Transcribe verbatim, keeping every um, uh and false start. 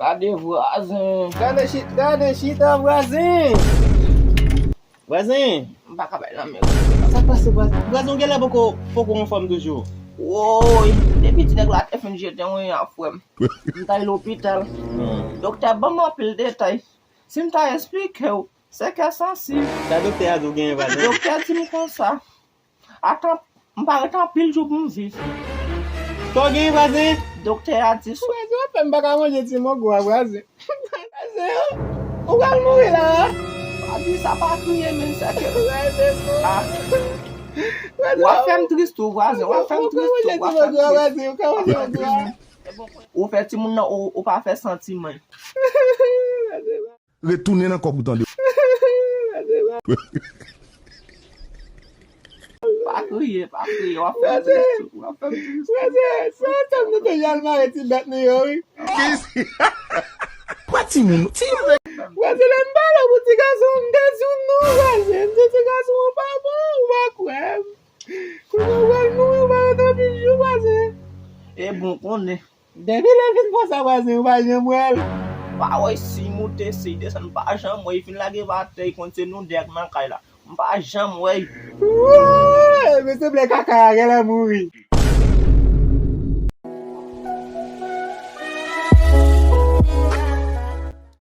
Gade vwazen. Gade chita, gade chita vwazen. Vwazen. M pa ka bay lanmen. Sa k pase vwazen? Vwazen, ou genlè poko, poko anfòm toujou. Woy, depi ti nèg la te fin jete mwen a, frè m. M t al lopital. Doktè ban m anpil detay. Si m ta esplike w, se kè sansib. Sa doktè a di w genyen, vwazen? Doktè di m konsa. Atan, m pa ret anpil jou pou m viv. Sa w genyen, vwazen? Doktè a di sou. Vwazen, w ap fè m pa ka manje ti mongo a, vwazen. Vwazen, ou pral mouri la. Pa di sa, pa kriye, men se ke. Vwazen, non. Ah. Vwazen, w ap fè m tris tou, vwazen, w ap fè m tris tou, w ap fè m tris. Vwazen, ou ka manje mongo a. Ou fè timoun nan, ou, ou pa fè santiman. Vwazen, Retounen nan kòb ou tande. Pa kriye, pa kriye, w ap fè m tris tou, w ap fè m tris tou. Vwazen, se yon tanm nou te jal mare ti bèt nou yo, wi. Kwa timoun? Timoun! Vwazen, lè m pale w pou ti gason, m te di w non, vwazen, m di ti gason, ou pa bon, ou pa kwè m. Kounye a w pral mouri, ou pa ret anpil jou, vwazen. E bon, konnen. Depi lè l fin fè sa, vwazen, ou pa janm wè l. Pa wè si moute, si desann, pa janm wè, li fin lage pa tè, li konn se nou de ak nan kay la. M pa janm wè l. Woy, men sanble kaka a genlè mouri.